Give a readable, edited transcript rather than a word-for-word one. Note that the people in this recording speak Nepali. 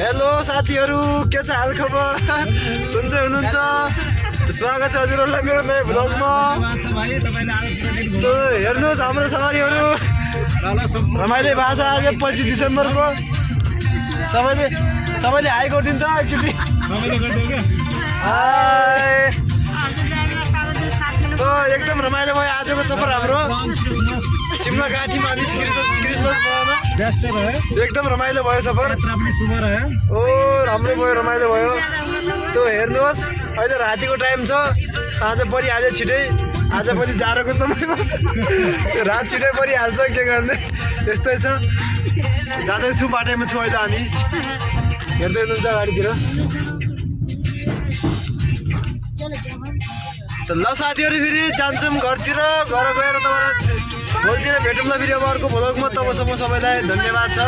हेलो साथीहरू, के छ हाल खबर? सन्चै हुनुहुन्छ? स्वागत छ हजुरहरूलाई मेरो नयाँ भ्लगमा। हेर्नुहोस् हाम्रो सवारीहरू रमाइलो भएको छ। आज 25 डिसेम्बरको सबैले हाई गरिदिन्छ एकचोटि। एकदम रमाइलो भयो आजको सफर हाम्रो शिमला घाटीमा। हामी क्रिसमस मनाउन एकदम रमाइलो भयो सफर। ओ राम्रो भयो, रमाइलो भयो। त्यो हेर्नुहोस् अहिले रातिको टाइम छ, साँझ परिहाल्यो छिटै। आज पनि जाडोको समयमा रात छिटै परिहाल्छ, के गर्ने यस्तै छ। जाँदैछु, बाटोमा छु अहिले हामी। हेर्दै हुनुहुन्छ गाडीतिर त। ल साथीहरू, फेरि जान्छौँ घरतिर। घर गएर तपाईँलाई भोलितिर भेटौँला फेरि अब अर्को भ्लगमा। तबसम्म सबैलाई धन्यवाद छ।